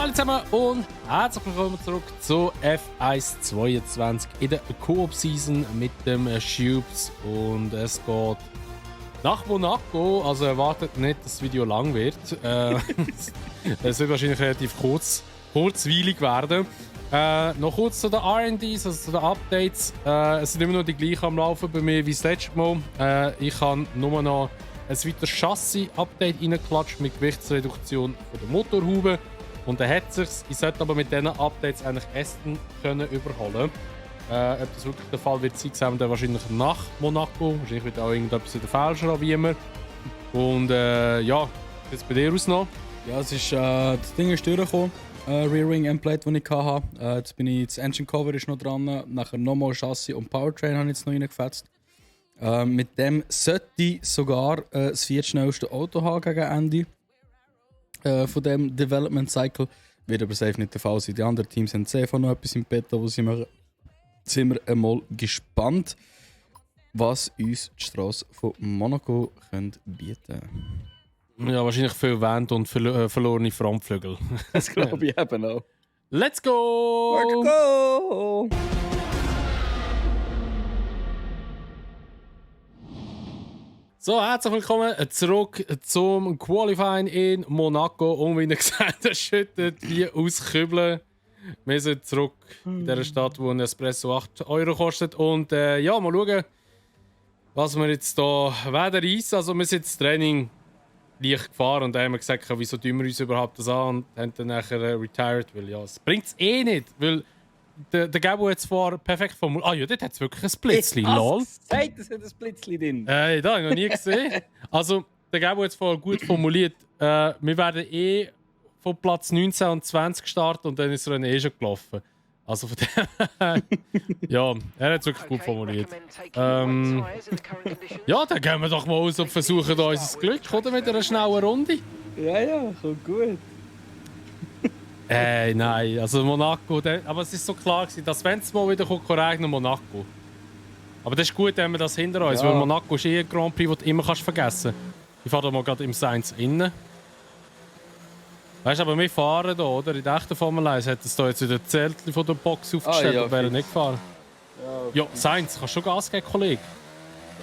Hallo zusammen und herzlich willkommen zurück zu F1 22 in der Coop-Season mit dem Shubes. Und es geht nach Monaco, also erwartet nicht, dass das Video lang wird. Es wird wahrscheinlich relativ kurzweilig werden. Noch kurz zu den R&Ds, also zu den Updates. Es sind immer noch die gleichen am Laufen bei mir wie das letzte Mal. Ich habe nur noch ein weiteres Chassis-Update reingeklatscht mit Gewichtsreduktion von der Motorhaube. Und dann hat es sich. Ich sollte aber mit diesen Updates eigentlich Aston können überholen. Ob das wirklich der Fall wird sein, sehen wir dann wahrscheinlich nach Monaco. Wahrscheinlich wird auch irgendetwas in der Fälscher wie immer. Und ja, jetzt bei dir aus noch? Ja, es ist, das Ding ist durchgekommen. Rear Wing Endplate, das ich hatte. Jetzt bin ich, das Engine Cover ist noch dran. Nachher nochmal Chassis und Powertrain habe ich jetzt noch reingefetzt. Mit dem sollte ich sogar das viertschnellste Auto haben gegen Ende von dem Development Cycle. Wird aber safe nicht der Fall sein. Die anderen Teams haben safe noch etwas im Beta, wo sie machen. Jetzt sind wir einmal gespannt, was uns die Straße von Monaco bieten können. Ja, wahrscheinlich viel Wind und verlorene Frontflügel. Das glaube ich eben auch. Let's go! Let's go! So, herzlich willkommen zurück zum Qualifying in Monaco. Und wie ihr gesagt habt, schüttet wie aus Kübeln. Wir sind zurück in dieser Stadt, wo ein Espresso 8 Euro kostet. Und ja, mal schauen, was wir jetzt hier werden reissen. Also wir sind das Training leicht gefahren und dann haben wir gesagt, wieso tun wir uns überhaupt das an? Und haben dann nachher retired, weil ja, es bringt es eh nicht. Weil der Gabo hat zwar perfekt formuliert. Ah ja, dort hat es wirklich ein Blitzli, lol. Sagt, es hat ein Blitzli drin. Das habe ich noch nie gesehen. Also, der Gabo hat es vorher gut formuliert. Wir werden eh von Platz 19 und 20 starten und dann ist er eh schon gelaufen. Also von dem ja, er hat es wirklich gut formuliert. Ja, dann gehen wir doch mal aus und versuchen da unser Glück, oder? Mit einer schnellen Runde. Ja, kommt gut. Nein, also Monaco, aber es ist so klar gewesen, dass wenn es mal wieder regnet, Monaco. Aber das ist gut, wenn wir das hinter uns, weil Monaco ist eh ein Grand Prix, den du immer vergessen kannst. Ich fahre da mal gerade im Sainz innen. Weißt du, aber wir fahren hier, oder? In der echten Formel 1 hat es da jetzt wieder ein Zeltchen von der Box aufgestellt, und wäre nicht gefahren. Ja, Sainz, kannst du schon Gas geben, Kollege?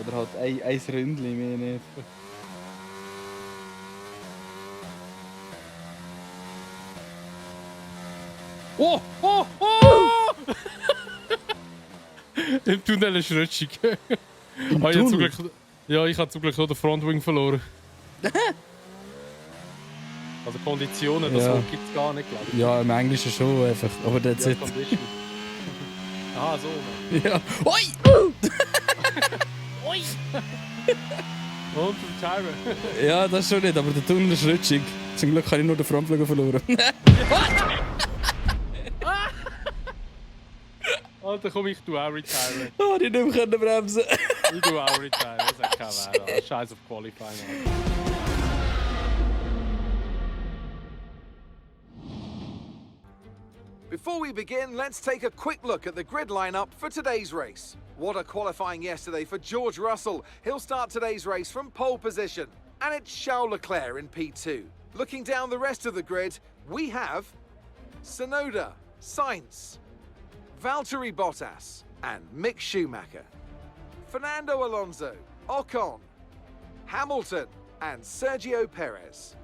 Oder halt ein Ründchen, mehr nicht. Oh! Im Tunnel ist rutschig. Ich habe zum Glück noch den Frontwing verloren. Also Konditionen, das gibt es gar nicht, glaube ich. Ja, im Englischen schon einfach, aber that's it. Aha, so. Ja. Oi! Oi! Und zum Timer. Ja, das schon nicht, aber der Tunnel ist rutschig. Zum Glück habe ich nur den Frontflügel verloren. Alter, komm, ich tue auch retiren. Oh, die nicht mehr bremsen. Ich tue auch retiren, das hat keinen Wert. Scheiß auf Qualifying. Before we begin, let's take a quick look at the grid lineup for today's race. What a qualifying yesterday for George Russell. He'll start today's race from pole position. And it's Charles Leclerc in P2. Looking down the rest of the grid, we have Tsunoda, Sainz, Valtteri Bottas, and Mick Schumacher. Fernando Alonso, Ocon, Hamilton, and Sergio Perez.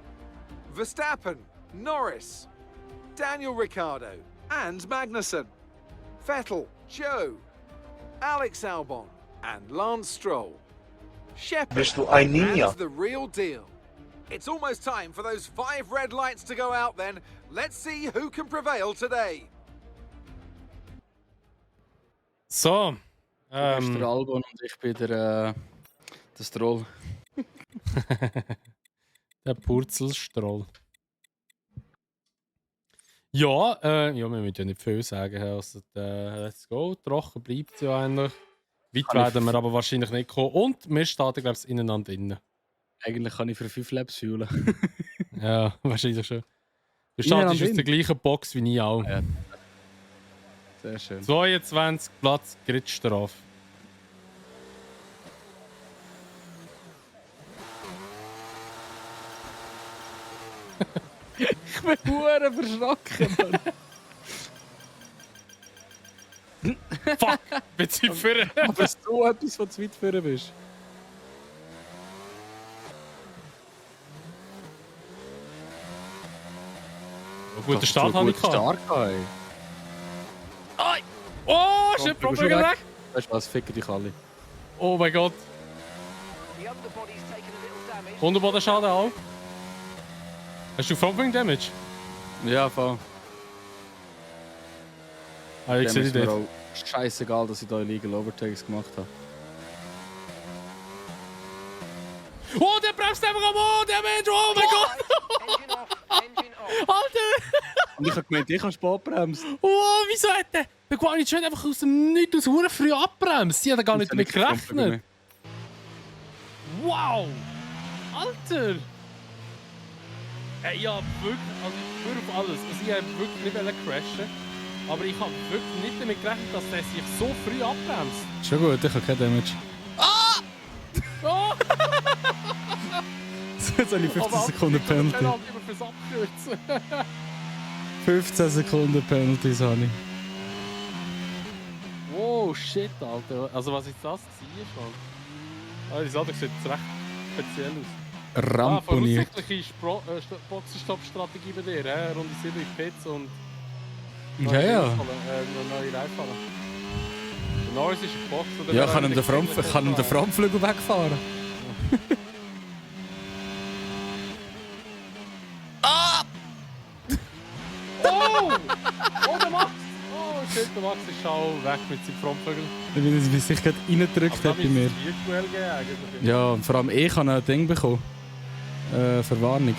Verstappen, Norris, Daniel Ricciardo, and Magnussen. Vettel, Joe, Alex Albon, and Lance Stroll. Shepard, and the real deal. It's almost time for those 5 red lights to go out then. Let's see who can prevail today. So. Du bist der Albon und ich bin der Stroll. Der Purzelstroll. Ja, wir müssen ja nicht viel sagen. Also, let's go. Trocken bleibt es ja eigentlich. Weit werden wir aber wahrscheinlich nicht kommen. Und wir starten, glaube ich, ineinander innen. Eigentlich kann ich für 5 Laps fühlen. Ja, wahrscheinlich schon. Du startest aus der gleichen Box wie ich auch. Ja. Sehr schön. 22 Platz, Gridstrafe. Ich bin hure verschrocken, Mann. Fuck! Bin zu führen. Aber so etwas, wo du zu weit führen bist. Guter Start habe ich gehabt. Stark, ey. Ai! Oh, shit, Komm, du bist Propeller schon weg. Weißt du was, ficken dich alle. Oh mein Gott. Unterbodenschaden auch. Hast du Frontwing Damage? Ja, voll. Ah, ich sehe die Dem ist mir dort. auch scheißegal, dass ich da Illegal Overtakes gemacht habe. Oh, der bremst einfach am Oh, der Mensch, oh mein Gott! Alter! Und ich habe gemeint, ich habe Sport bremst. Oh, wieso hat der Bequani schon einfach aus dem Nichts aus verdammt früh abbremst? Sie hat gar nicht damit gerechnet. Wow! Alter! Ey, ja, wirklich, also ich schwöre auf alles. Also ich wollte wirklich nicht crashen. Aber ich habe wirklich nicht damit gerechnet, dass der sich so früh abbremst. Schon gut, ich habe kein Damage. Oh! Jetzt habe ich 15 Sekunden Penalty. Penalty fürs Abkürzen. 15 Sekunden Penalties habe ich. Wow, shit, Alter. Also was ist das gewesen schon? Ah, die Sache sieht jetzt recht speziell aus. Ramponiert. Voraussichtliche Boxenstopp-Strategie bei dir, Runde 7 Pits und Ja, ja. neue Reifen. Der Norris ist ein Box. Oder Ja, ich kann ihm den Frontflügel wegfahren. Oh! Oh, der Max! Oh, shit, der Max ist schon weg mit seinem Frontflügel. Wie er sich gerade reingedrückt hat bei mir. Virtuell geben eigentlich. Ja, und vor allem ich habe ein Ding bekommen. Verwarnung.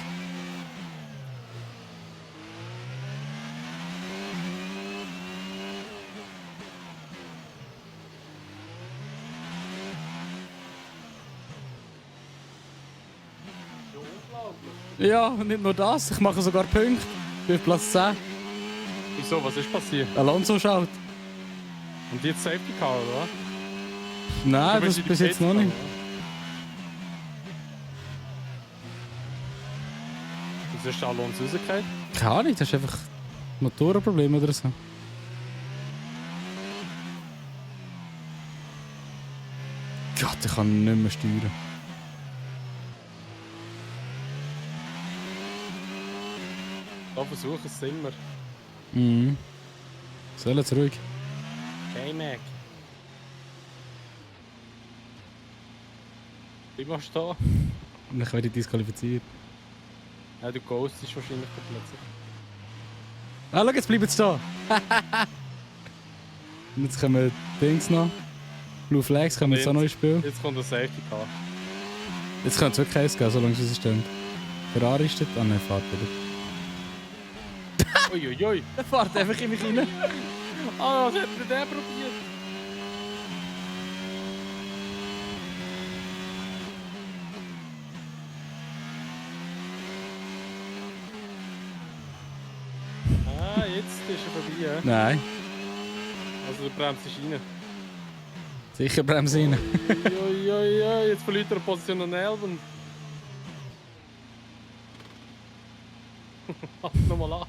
Ja, nicht nur das, ich mache sogar Punkte. Ich bin auf Platz 10. Wieso, was ist passiert? Alonso schaut. Und jetzt Safety Car, oder? Nein, Du bist das in die bis jetzt Pits noch nicht. gekommen, oder? Wieso ist der Alonso rausgefallen? Keine Ahnung, das ist einfach Motorenproblem oder so. Gott, ich kann nicht mehr steuern. Da versuchen es immer. Mhm. Soll jetzt ruhig. K-Mac. Wie machst du da? Und ich werde disqualifiziert. Ja, du ghostest wahrscheinlich plötzlich. Ah, schau, jetzt bleiben sie da. Und jetzt kommen Dings noch. Blue Flags können wir jetzt auch noch spielen. Jetzt kommt der Safety Car. Jetzt könnte es wirklich eins geben, solange sie stehen. Ferrari ist dort. Ah, nein, fahrt wieder. Uiuiui. Der fährt einfach in mich rein. Ah, was hat denn der probiert? Ah, jetzt ist er vorbei, ja? Nein, Also du bremst rein. sicher bremse rein. Uiuiui, jetzt verliert er Position an Elben. Halt nochmal an.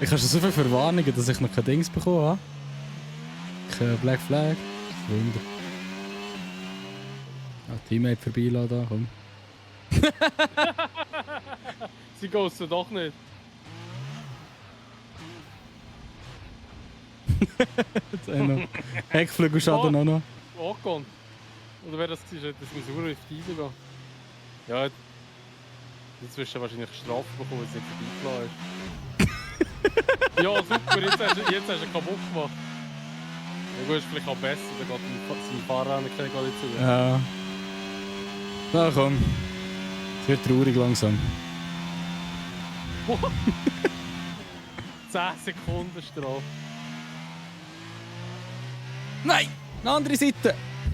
Ich habe schon so viele Verwarnungen, dass ich noch kein Dings bekommen habe. Kein Black Flag. Das ist Wunder. Ah, Teammate vorbeilassen da, komm. Sie ghosten doch nicht. Jetzt auch noch. Heckflügelschaden auch noch. Ocon. Oder wer das war, hätte das Missouri auf die Eise gehen. Ja, jetzt wirst du wahrscheinlich Strafe bekommen, weil es nicht vorbeigelaufen ist. Ja, super, jetzt hast du ihn kaputt gemacht. Ja gut, ist vielleicht auch besser, dann geht sein Fahrer nicht zu. Ja. Na komm. Es wird traurig langsam. 10 Sekunden Strafe. Nein! Eine andere Seite!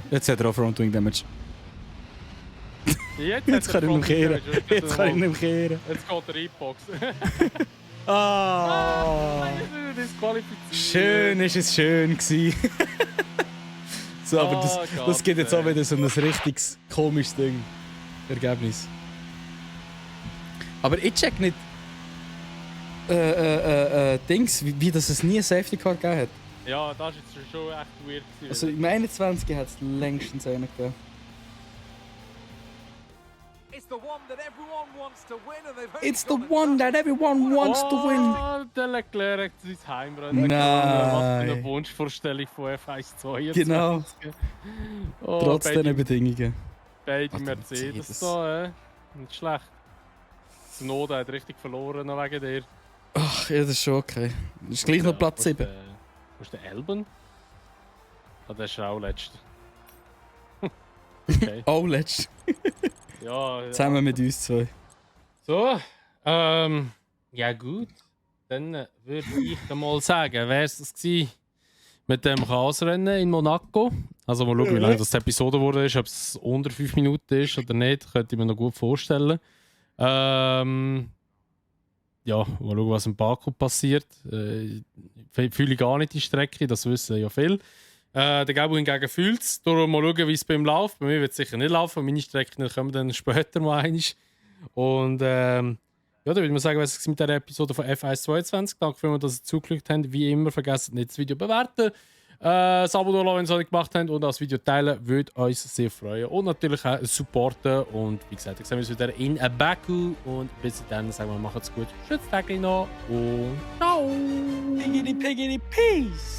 Jetzt hat er auch Frontwing Damage. Jetzt kann ich nicht mehr kehren. Jetzt kann ich nicht mehr kehren. Jetzt geht er in die Box. Ah! Disqualifiziert. Schön ist es schön gewesen. So, aber das, Oh das gibt jetzt Gott, auch wieder so ein richtiges komisches Ding. Ergebnis. Aber ich check nicht. Dings, wie das es nie ein Safety Car gegeben hat. Ja, das ist jetzt schon echt weird gewesen. Also im 21 hat es längstens einen gegeben. It's the one that everyone wants to win, and they've only It's the got a one touch. that everyone wants to win. Oh, der Leclerc hat sein Heimrennen Nein. gewonnen. Was für eine Wunschvorstellung von F1 22. Genau. Oh, Trotz diesen Bedingungen. Beide Ach, der Mercedes Mercedes. da, nicht schlecht. Tsunoda hat richtig verloren noch wegen dir. Ach, ja, das ist schon okay. Das ist gleich noch Platz 7. Wo ist der Elben? Ah, der ist auch letzter. Okay. Oh, letzt. Ja, Zusammen mit uns zwei. So, ja gut. Dann würde ich mal sagen, wäre es das gewesen mit dem Chaosrennen in Monaco. Also mal schauen, wie lange das die Episode wurde, ob es unter 5 Minuten ist oder nicht, könnte ich mir noch gut vorstellen. Ja, mal schauen, was im Baku passiert. Fühle ich gar nicht die Strecke, das wissen ja viele. Der Gabo hingegen fühlt es. Darum mal schauen, wie es bei ihm läuft. Bei mir wird es sicher nicht laufen. Meine Strecken kommen dann später mal einmal. Und ja, dann würde ich sagen, was es mit dieser Episode von F1 22. Danke vielmals, dass ihr zugeschaut habt. Wie immer, vergesst nicht, das Video bewerten. Das Abo da lassen, wenn ihr es noch nicht gemacht habt. Und das Video teilen, würde uns sehr freuen. Und natürlich auch supporten. Und wie gesagt, dann sehen wir uns wieder in Baku. Und bis dann sagen wir, macht's gut. Schönes Tag noch. Und ciao. Piggity, piggity, peace.